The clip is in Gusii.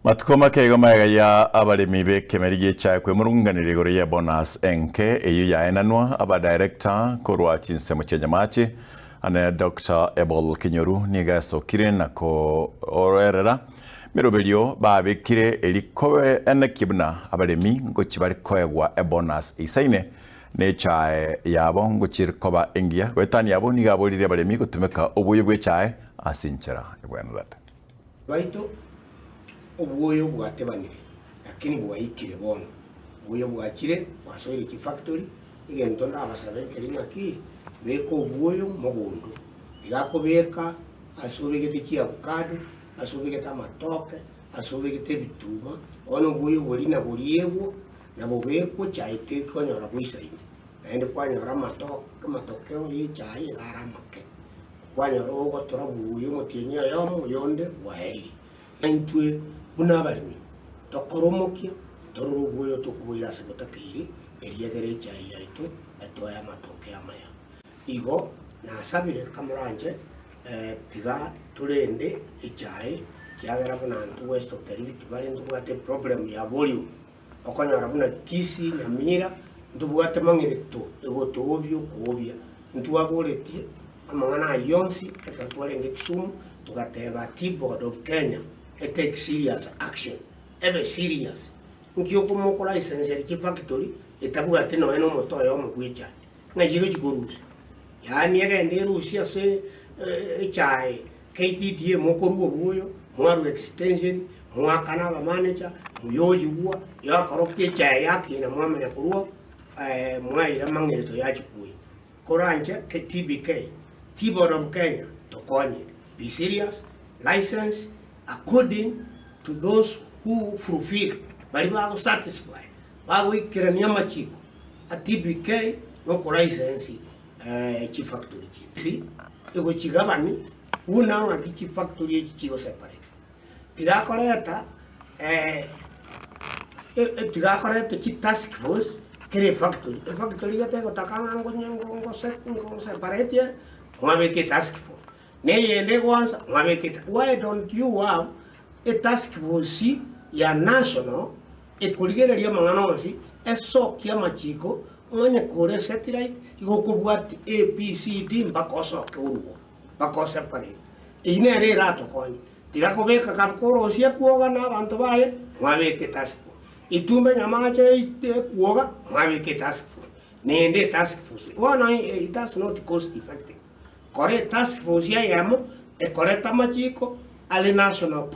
Matuko make igo magega ya abaremi b'ekemeri gi'echae kwemurunganera igoro y'ebonus enke eyio yaenanwa abadirector korwa chinsemo chia Nyamache ane Doctor Abel Kinyoru nigo esokire na koorerera meroberio babekire eri koenekia buna abaremi ngochia bare koegwa ebonus eisaine nechae yabo ngochia ere koba engiya goetania abwo nigo aboririe abaremi gotumeka oboyo bw'echae ase enchera ebwenerete. Baito obwoyo bwatebanire, lakini bwaikire bono. Obwoyo bwachire, bwasoire chifactory, egento ndabasabe nkeri ng'aki, beka obwoyo mogondo. Iga akobeka ase obegete chiavocado, ase obegete amatoke, ase obegete ebituma, bono obwoyo boria naboriegwa, nabobekwa echae tekonyora boisaine. Naende kwanyora amatoke amatokeo ya echae iga are amake. Kwanyora ogotora buya omotienyi oyomo, oyonde bwaerire. Na intwe buna abaremi tokore omokia, torore obwoyo tokoboira ase botakeire, erio egere echae yaito etoe amatoke amaya. Igo nasabire kamoranche, tiga torende echae, ekiagera buna intwe West of the Rift Valley ntobwate eproblem ya volume. Okonyora buna Kisii, Nyamira, ntobwate mang'ereto egotoobia okoobia. Ntwaboretie amang'ana ayio onsi ekero twarenge Kisumu, togateba Tea Board of Kenya etake serious action, ebe serious. Nki okomokolicenseria chifactory etabwati nonya na omote oyomo bw'echae? Ng'ai egochi korusia? Yaani egende erusie ase echae KTDA mokorua obwoyo, mwarua extension, mwaakana abamanager, moyoyigwa, yakorokia echae yakina mwamanya korwa mwaira amang'ereto yachia kwoyia. Koranche TBK, Tea Board of Kenya, tokonye, be serious, license according to those who fulfill, baria bago satisfy, bagoikerania amachiko a TBK na okolicense chifactory chinde. Egochigabani buna ng'aki chifactory echi chigo separate. Tiga koreta tiga koreta chi task force kera efactory, efactory gete egotaka ng'a ngonye ngo separate ere, mwabeka etask force. Na eyende egoansa mwabeka eta why don't you have a task force ya national ekorigereria amang'ana onsi, esokie amachiko, onye kore satellite, igo okobwati A, B, C, D mpaka osoke orwo, mpaka oseparate. Eyio nere eratokonye. Tiga kobeka korosia ekwoga na abanto baye, mwabeka etask force. Itumbe nyamache ekwoga, mwabeka etask force. Nende etask force. Bono it does not cost effective. Kora etask force eyemo, ekorete amachiko are national.